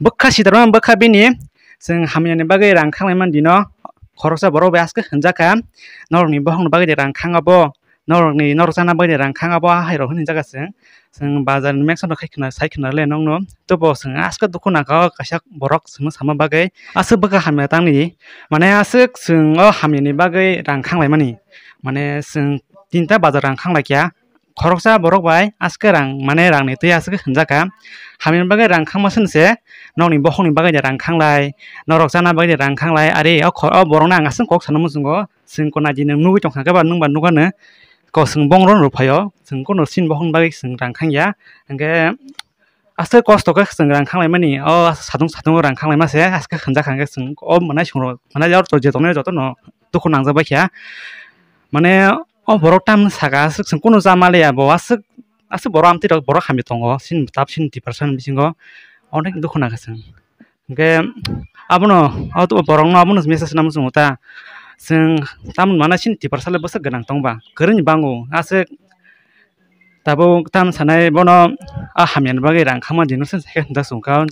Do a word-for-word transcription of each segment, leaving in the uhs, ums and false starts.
bwkha sitarma bwkha bini, chwng hamyani bagwi rang khanglai man dino, khoroksa borok bai aske hwnjakha, norokni bohongni bagwi de rang khang abo, norokni norok chana bagwi de rang khang abo, a hai rok hwnwi hwnjakha chwng, chwng bazar ni meksa no khai khwna sai khwna le nokno, tobo chwng aske dukhu nangkha o kaisa borok chwngno sama bagwi, aswk bwkha hamya tangni, mane aswk chwng o hamyani bagwi rang khanglai mani, mane chwng tinta bazar rang khanglai kya, khoroksa borok bai aske rang, mane rangni twi aske hwnjakha. Hamyani bagwi rang khangma swnse, nokni bokhokni bagwi de rang khanglai, norok chana bagwi de rang khanglai, are o kho-, o borokno ang aswk kok sana muchungo, chwng kona di nwng nugwi tongkha khe ba nwng ba nukha nw, ko chwng bongrok rw phaio, chwng kono chini bokhokni bagwi chwng rang khangya, hwnkhe aswk kosto khe chwng rang khanglaimani, o satung satungo rang khanglaima se, aske hwnjakha hwnkhe chwng o mwnai songrok, mwnai yor je tongnai joto no dukhu nangjak bai kha. Mane o borok tam saka aswk chwng kunu cha maliya bo aswk, aswk borok amtwi rok borok hamya tongo chini tap chini Tiprasa ni bisingo onek dukhu nangkha chwng. Hwnkhe abono o borokno abono message nang muchungo ta chwng tamoni mana chini Tiprasa le bwswk gwnang tongba kwrwini bango aswk tabuk tam sanai bono a hamyani bagwi rang khama dino se sai khe hwnjak chwng kha.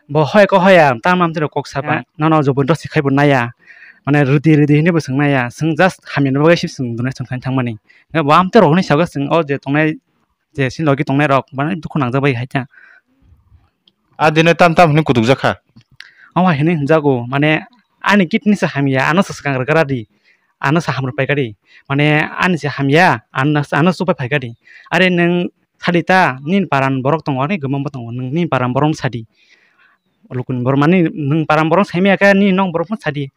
Bo hoi ko hoya, tamo amtwi rok kok saba. Nono jobon rok sikhai bo naya. Mane rwdi rwdi hinwi bo swng naya. Swng just hamya ni bagwi se swng donation khaina thangmani. Bo amtwi rok hinwi sago swng o je tongnai, je sini logi tongnai rok, mane dukhu nangjak bai hai ta. A dino tam tam hinwi kutuk jakha. Omo hai hinwi hwnjago, mane ani kidney se hamya, ano se swkang rwgra di. Ano se hamrwk pai kha di. Mane ani se hamya, ano, ano chubai phai kha di. Are nwng sadi ta, nini paran borok tongo, ani kwbangma tongo, nwng nini paran borok sadi. Lukuni borok mani nwng paran borok saimaya khe nini nok borok phano sadi.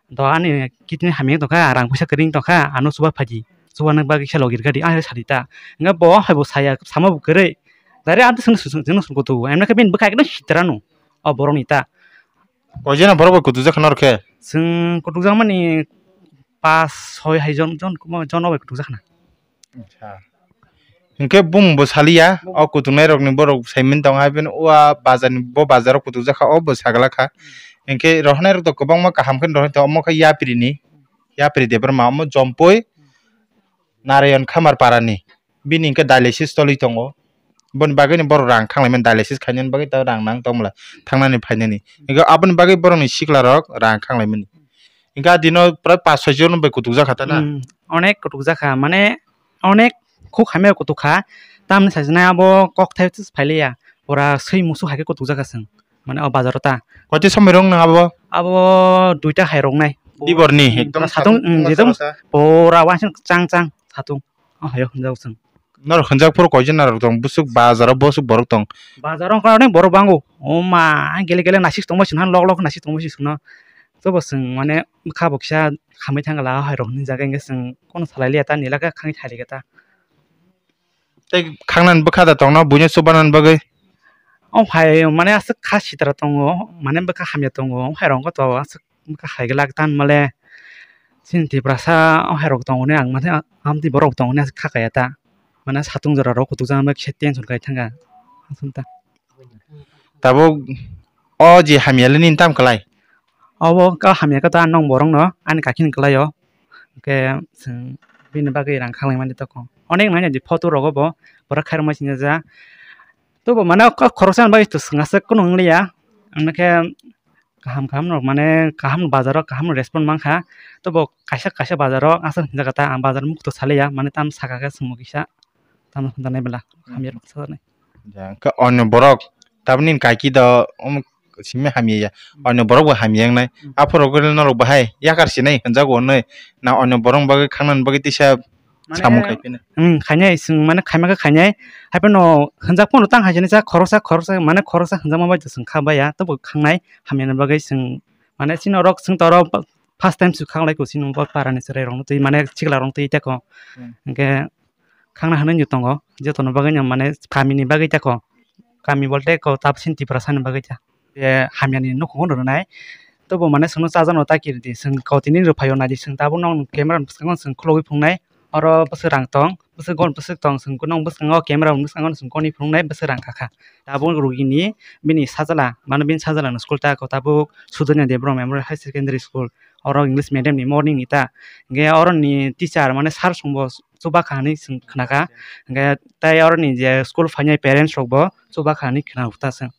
Do ani kidney hamya tongkha, rang puisa kwrwi tongkha, ano chuba phaidi. Chuba nang bagwi khe logi rwkha di, ani sadi ta. Hwnkhe bo hai bo saya, sama bo kwrwi. Direct ani swngno swng, swngno swng kutu. Emne khe bini bwkha ekdom sitrano. O borokni ta. Koi jona borok bai kutu jakha norok khe? Chwng kutukjakmani pas soi hai jon, jon, jon bai kutukjakha na. Acha. Hinkhe bumung bo saliya, o kutungnai rokni borok saiman tongo, haibeno o a bazar ni, bo bazar o kutukjakha, o bo sagla kha. Hinkhe rohornai rok to kwbangma kaham khe rohornai tongo, omo khe yapri ni, yapri Debbarma, omo Jompui, Narayan Khamar para ni. Bini hinkhe dialysis tolwi tongo. Boni bagwino borok rang khanglai mani, dialysis khainani bagwi ta rang nang tongmwla, thangnani phainani. Hinkhe aboni bagwi borokni sikla rok rang khanglai mani. Hinkhe a dino prai pas soi jon bai kutuk jakha ta na? Hmm, onek kutuk jakha, mane onek khuk hamya kutuk kha. Tamni sajinai abo kokthai phailiya, pura swi musu hai khe kutuk jakha chwng, mane o bazaro ta. Koite somoi rok nang abo? Abo duita hai rok nai. Dibor ni, hmm, ekdom satung, satung hmm, tungma jekdom saka sa. Pura wansuk chang chang satung. O hayo hwnjak chwng. Norok hwnjak phuru koijon narok tong, bwswk bazaro bwswk borok tong. Bazaro wngkha onek borok bango. O ma, gele gele naisik tongma sino, lok lok naisik tongma sino. Tobo chwng mane bwkha bo kisa khamwi thangla, o hai rok hwnwi jaga hinkhe chwng kono salai liya ta, nila khe khangwi thai rikha ta. Tei khangnani bwkha da tongno buino chubanani bagwi? O hai mane aswk kha sitra tongo, mane bwkha hamya tongo, o hai rok wngkha to aswk. Wngkha hai glak tan male chini Tiprasa o hai rok tong hwnwi ang mane amtwi borok tong hwnwi kha kaya ta, mane satung jora rok kutuk jagma kisa tension kai thangkha. Aswk ta. Tabuk o je hamya le nini tam kwlai? Obo wngkha hamya khe ta nong borok no ani kaki ni kwlai o, hwnkhe chwng bini bagwi rang khanglai mani toko onek nai di photo rogo bo borok khairokma sini ja. Tobo mane khoroksa ni bagwi to chwng aswk kunu wngliya, hwnkhe kaham kaham rok mane kaham bazar o kaham respond mankha. Tobo kaisa kaisa bazar o aswk hinjak ta, ang bazar mukto saliya mane tam saka khe chwngno kisa tamo hinjanai bwla hamya rok sajaknai. Ja, khe onyo borok tabuk nini kaki do omo simi hamya ya, onyo borok bo hamya wngnai. Aphuru khe norok bahai yakar sinai hinjago hwnwi na onyo borok bagwi khangnani bagwi tisa samung khai phino. Hmm, khainai chwng mane khaima khe khainai. Haiphano hwnjak phano tang hai sini sa khoroksa khoroksa mane khoroksa hwnjakma bai chwng kha baya, tobo khangnai hamyani bagwi chwng mane chini orok chwng toro first time chwng khanglai ko chini bo parani chwrai rokno twi mane sikla rokno twi tei ko. Hmm. Hwnkhe khangna hwnwi tongo jotono bagwi no mane kamini bagwi tei ko kami bolte ko tap chini Tiprasa ni bagwi ta. Hamyani nukhungo rwnai. Tobo mane chwngno chajakno ta kiridi, chwng kautini rwphaio naidi, chwng tabukno camera ni bwskango chwng khulogwi phunuknai. Oro bwswk rang tong, bwswk gol bwswk tong, chwng nokni bwskango camera ni bwskango chwng konwi phunuknai bwswk rang kakha. Tabuk rugini bini sajla, mane bini sajla ni school ta ko tabuk Sudonya Debbarma Memorial High Secondary School. Oro English medium ni morning ni ta. Hwnkhe oroni teacher mane sir songbo chubakha hinwi chwng khnakha. Hwnkhe tei oroni je school phainai parents rokbo chubakha hinwi khna ta chwng.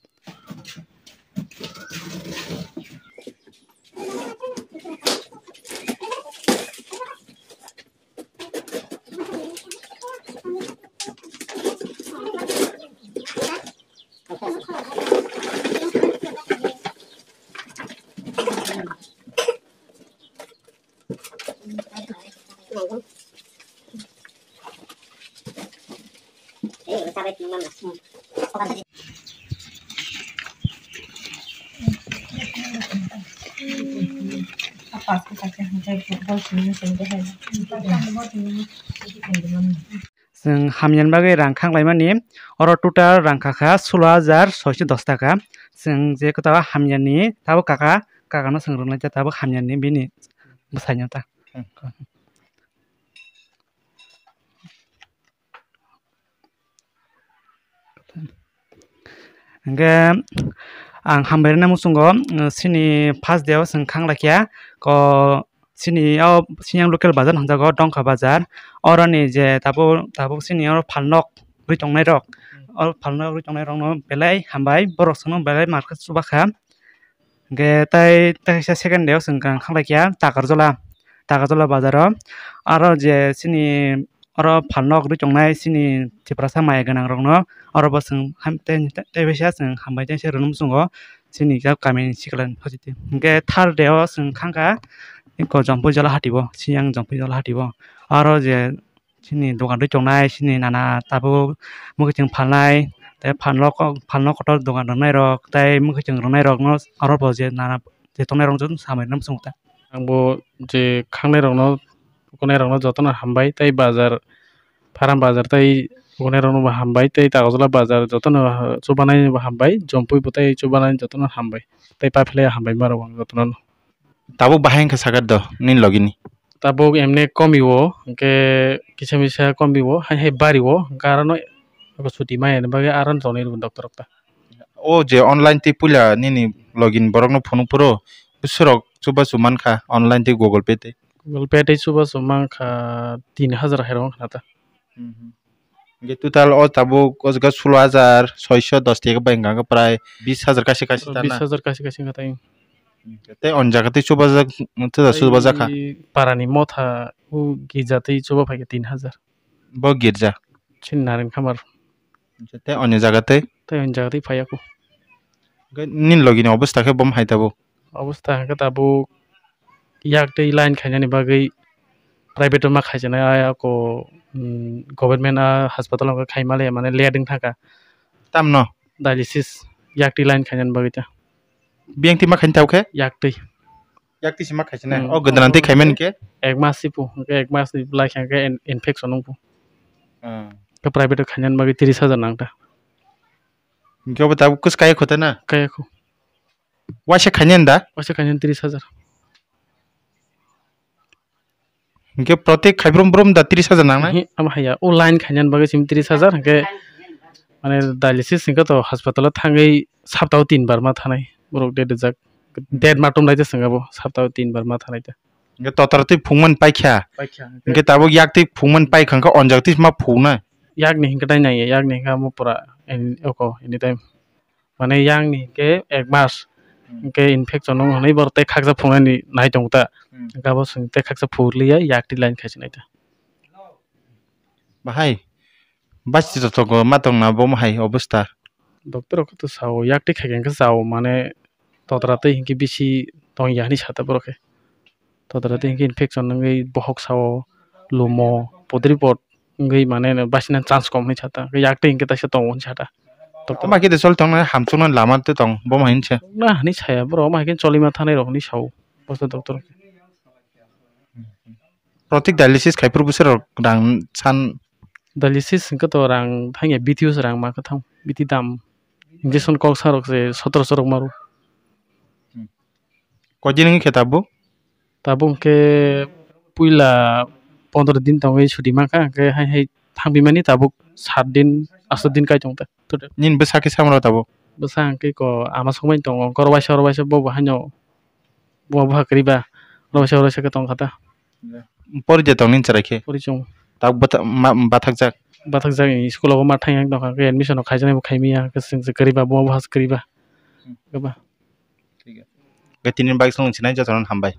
Chwng hamyani bagwi rang khanklaimani, oro total rang kakha sulo hajar soiso dos taka. Chwng je kwtal hamyani tabuk kaka, kakano chwng rwnglaijak tabuk hamyani bini bwsaino ta. Hingke ang hambai rwna muchungo, chini first day o chwng khanglai kha, ko chini o Siniyang local bazar hwnjago Dongkha bazar, oroni je tabuk, tabuk chini oro phalnok rwi tongnai rok, o phalnok rwi tongnai rok no belai hambai, borok chwngno belai market chuba kha. Hingke tai, tai kaisa second day o chwng kang khanglai kha Takarjala, Takarjala bazar o. Aro je chini oro phalnok rwi tongnai chini Tiprasa maya gwnang rok no oro bo chwng ham-, tei, tei, tei kaisa chwng hambai tei se rwna muchungo chini jak kami ni sikla ni phaisiti. Hingke third day o chwng khangkha eko Jompuijala hati o, Siniyang Jompuijala hati o. Aro je chini dogan rwi tongnai, chini nana tabuk mwkhwtwng phalnai, tei phalno ko-, phalno kotor dogan rwnairok, tei mwkhwtwng rwnairokno aro bo je nana je tongnairok jotono samani muchungo ta. Ang bo je khangnairokno, hukunairokno jotono hambai, tei bazar, Faram bazar tei hukunairokno bo hambai, tei Takarjala bazar jotono chubanai bo hambai, Jompui bo tei chubanai jotono hambai, tei Paphelai hambai ma rok ang jotono. Tabuk bahai wngkha sakha do nini logi ni? Tabuk emne komi o, hingke kisa misa komi o, hai hai bari o, hingke aro no suti maya ni bagwi aro no tonwi rw doctor rok ta. O je online twi puila nini logi ni borok no phunuk phuru, bwswk rok chubachu mankha online twi Google Pay twi? Google Pay twi chubachu mankha tin hajar hai rok wngkha na ta. Hingke total o tabuk o jaga sulo hajar soiso dos taka bai hwnka khe prai bis hajar kaisa kaisa ta na? Bis hajar kaisa kaisa wngkha tai. Hingke tei o jaga tei chubajak, chuda chubajak kha? Tei parani motha o girja tei chuba phaikha tin hajar. Bo girja? Chini Naren Khamar. Hingke tei o jaga tei? Tei o jaga tei phaiya kho. Hingke nini logi ni obostha khe bom hai tabuk? Obostha hingke tabuk yak twi line khainani bagwi private o ma khaijaknai, ah, ako, mm, government, ah, hospital o khaima le mane late wng thangkha. Tamno? Dialysis, yak twi line khainani bagwi ta. Biyang twi ma khaina tabuk khe? Yak twi. Yak twi se ma khaijaknai? Mm. O gwndan twi khaimani khe? Ek mas si phu, hingke ek mas ni lai kha hingke in-, infection wng phu. Ah. Khe private o khainani bagwi tris hajar nang ta. Hingke obo tabuk kwchwk kaya kho ta na? Kaya kho. Waisa khainani da? Waisa khainani tris hajar. Hingke protek khaibrum brum da tris hajar nangnai? Hi, amo haiya, o line khainani bagwi simi tris hajar, hingke mane dialysis hingke to hospital o thangwi saptao tin bar ma thanai, borok de rijak. Date ma tum lai de swnga bo, saptao tin bar ma thanai de. Hingke totra twi phungmani paikha. Paikha, hingke. Hingke tabuk yak twi phungmani paikha, hingke o jaga twi ma phungnai? Yak ni hingke tai naiya, yak ni hingke amo pura en-, oko anytime. Mane yang ni hingke ek mas, hmm, hingke infection wng hwnwi borok tei khaksa phungnani nai tongo ta. Hmm. Hingke abo chwng tei khaksa phurliya yak twi line khaisi nai ta. Bahai, basi jotogo ma tongna bo hai obostha? Doctor rok to sao yak twi khaikha hingke sao mane totra twi hingke bisi tongya hinwi sa ta borok khe. Totra twi hingke infection wngwi bohok sao, lumo, podri pot wngwi mane basina chance kom hinwi sata. Yak twi hingke taisa tongo hinwi sata. Tokma khe de sol tongna hamchukna lama tei tong, bo ma hinwi sa. Na hinwi saya, borok ma khe cholima thanai rok hinwi sao. Bosta doctor. Protik dialysis khai phuru bwswk rok rang san? Dialysis hingke to rang thangya, B T O se rang ma khe thang, B T dam. Injection kok sa rok se sotoroso rok maro. Koi din wngkhe tabuk? Tabuk hwnkhe puila pondro din tongwi suti mankha, hwnkhe hai hai thangpimani tabuk saat din, asto din kai tongkha. Nini bwsa khe samano tabuk? Bwsa hwnkhe ko ama songmani tongo, hwnkhe oro waisa oro waisa bobo haino buma bupha kwrwi ba, oro waisa oro waisa khe tongkha ta. Pori de tong nini chwrai khe? Pori chwng. Tabuk bwtha-, ma-, bathakjak? Bathakjak, school o bo ma thangya tongkha, hwnkhe admission rok khaijaknai bo khaimaya, hwnkhe chwng se kwrwi ba, buma bupha se kwrwi ba. Hwnkhe ba. Thik ache. Hwnkhe tini bagwi chwng sinai jotono hambai.